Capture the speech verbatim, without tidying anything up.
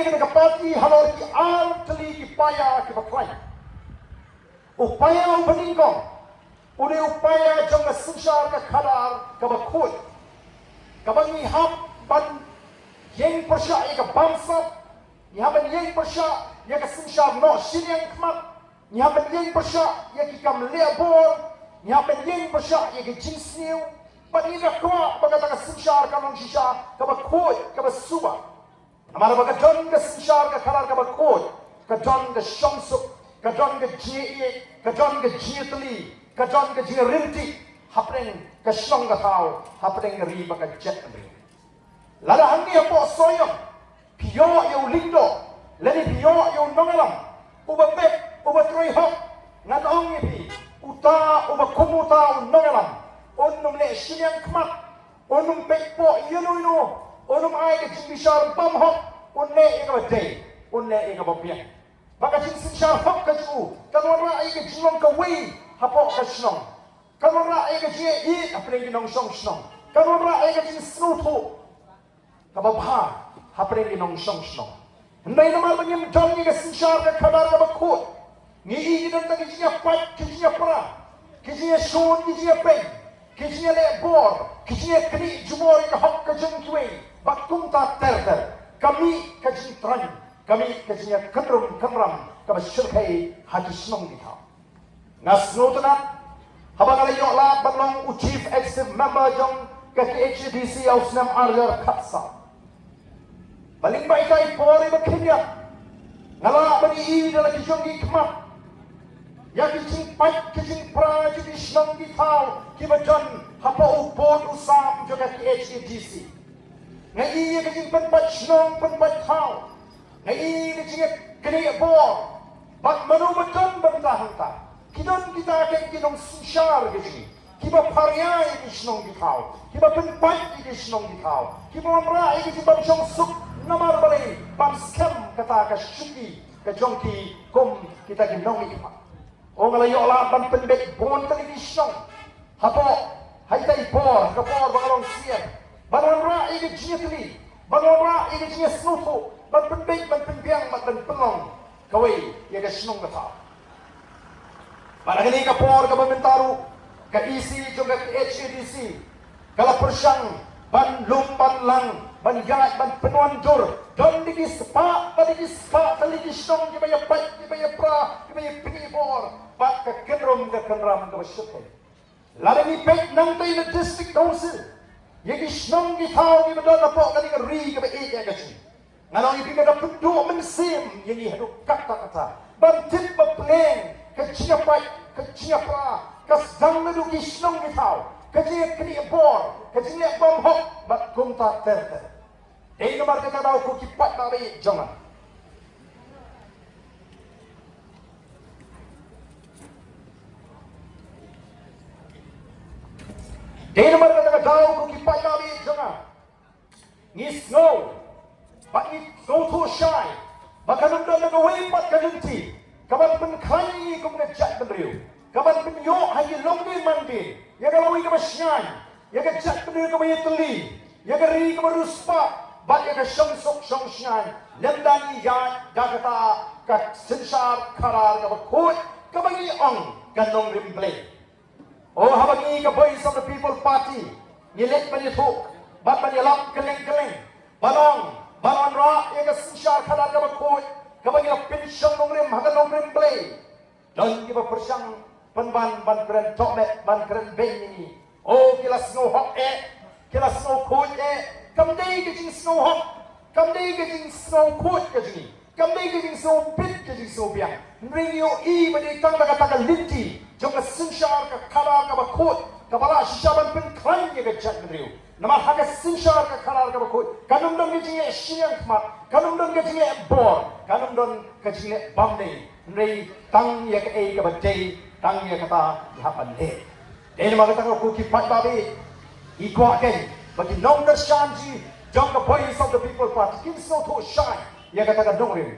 kane ka party halor ki ar tylli ki paia kiba khlaiñ. U paia uba nyngkong u dei u paia jong ka synshar ka khadar kaba khuid, kaba ngi hap ban ïeng pyrshah ïa ka bamsap, ngi hap ban ïeng pyrshah ïa ka synshar noh shiliang khmat, ngi hap ban ïeng pyrshah ïa ki kam leh bor, ngi hap ban ïeng pyrshah ïa ki jingsniew. Bad ngi da kwah ba kata ka synshar kan long shisha kaba khuid, kaba suba. Namar ba ka don ka synshar ka khadar kaba khuid, ka don ka shongsuk, ka don ka jingïeit, ka don ka jingïatylli, ka don ka jingïaryntih hapdeng ka shnong ka thaw, hapdeng ka ri bad ka jaitbynriew. Lada hangne hapoh Sohiong phi ïoh ïa u lyngdoh lane phi ïoh ïa u nongïalam uba beit, uba trei hok, ngan ong ïa phi, uta uba kum uta u nongïalam un ym leh shiliang khmat, un ym peit poh ïa uno uno, un ym ai ka jingbishar bymhok, un leh ïa kaba dei, un leh ïa kaba biang. Ba ka jingsynshar hok ka jong u kan wanrah ïa ka jinglong kawei hapoh ka shnong, kan wanrah ïa ka jingïaieit hapdeng ki nongshong shnong, kan wanrah ïa ka jingsngewthuh kaba bha hapdeng ki nongshong shnong. Hynrei namar ba ngim don ïa ka synshar ka khadar kaba khuid, ngi i ki don tang ki jingïapait, ki jingïapra, ki jingïashun, ki jingïapeiñ, ki jingïaleh bor, ki jingïaknieh jubor ïa ka hok ka jong kiwei. Bad kumta ter ter ka mih ka jingtraiñ, ka mih ka jingïakynrum kynram kaba shyrkhei ha ki shnong ki thaw. Nga sngewtynnat haba nga la ïoh lad ban long u Chief Executive Member jong ka K H A D C ha u snem ar hajar khatsaw. Ba lyngba ita i por iba khyndiat nga lah ban ïohi da la ki jong ki khmat ïa ki jingpait ki jingpra jong ki shnong ki thaw kiba don hapoh u bud u sam jong ka K H A D C. Nga i ïa ka jingpynpait shnong pynpait thaw. Nga i ka jingïaknieh bor bad mano ba don bynta hangta. Ki don kita ken ki nongsynshar ka jong ngi kiba pharia ïa ki shnong ki thaw, kiba pynpait ïa ki shnong ki thaw, kiba wanrah ïa ki jingbymshongsuk namar balei, ban skhem kata ka shuki ka jong ki kum kita ki nongmihkhmat. O, nga la ïoh lad ban pynbeit bun tylli ki shnong hapoh ha ita i por, ha ka por ba nga long senior, ban wanrah ïa ka jingïatylli, ban wanrah ïa ka jingïasngewthuh, ban pynbeit, ban pynbiang bad ban pynlong kawei ïa ka shnong ka thaw. Bad ha kane ka por kaba mynta ruh ka E C jong ka K H A D C ka la pyrshang ban lum ban lang, ban ïaid ban pynwandur. Don da ki spah bad da ki spah tylli ki shnong kiba ïapait, kiba ïapra, kiba ïapynïabor bad ka kynrum ka kynram kaba shyrkhei. Lada ngi peit nangta ïa ka District Council, ïa ki shnong ki thaw kiba don hapoh kane ka ri kaba ïeit ïa ka jong ngi, ngan ong ïa phi ka da pynduh mynsiem ïa ngi haduh katta katta ban tip ba pleng ka jingïapait, ka jingïapra ka sdang naduh ki shnong ki thaw, ka jingïaknieh bor, ka jingleh bymhok bad kumta ter ter. Dei namar kata ka daw ko ki paidbah ba ïeit jong nga, dei namar kata ka daw ko ki paidbah ba ïeit jong nga, ngi sngew bad ngi sngewthuh shai ba kan ym don na kawei pat ka lynti kaban pynkhlaiñ ïa ngi kum ka jaitbynriew, kaban pynïoh ha ki longdien mandien ïa ka lawei kaba shngaiñ, ïa ka jaitbynriew kaba ïatylli, ïa ka ri kaba riewspah bad ïa ka shongsuk shongshngaiñ, lymda ngi ïaid da kata ka synshar khadar kaba khuid kaba ngi ong ka nongrim Blei. O, haba ngi ka Voice of the People Party ngi leit ban ïathuh bad ban ïalap kylleng kylleng, ban ong, ban wanrah ïa ka synshar khadar kaba khuid kaba ngi la pynshong nongrim ha ka nongrim Blei, don kiba pyrshang pynban ban kren tohmet, ban kren beiñ ïa ngi. O, ki la sngew hok eh, ki la sngew khuid eh. Kam dei ka jingsngew hok, kam dei ka jingsngew khuid ka jong ngi, kam dei ka jingsngew bit ka jingsngew biang. Hynrei ngi ïohi ba dei tang da kata ka lynti jong ka synshar ka khadar kaba khuid kaba lah shisha ban pynkhlaiñ ïa ka jaitbynriew. Namar ha ka synshar ka khadar kaba khuid kan ym don ka jingleh shiliang khmat, kan ym don ka jingleh bor, kan ym don ka jingleh bymdei. Hynrei tang ïa kaei kaba dei, tang ïa kata ngi hap ban leh. Dei namar kata ko ki paidbah ba ïeit, ngi kwah kein ba ki nongkyrshan jong ka Voice of the People Party kin sngewthuh shai ïa kata ka nongrim.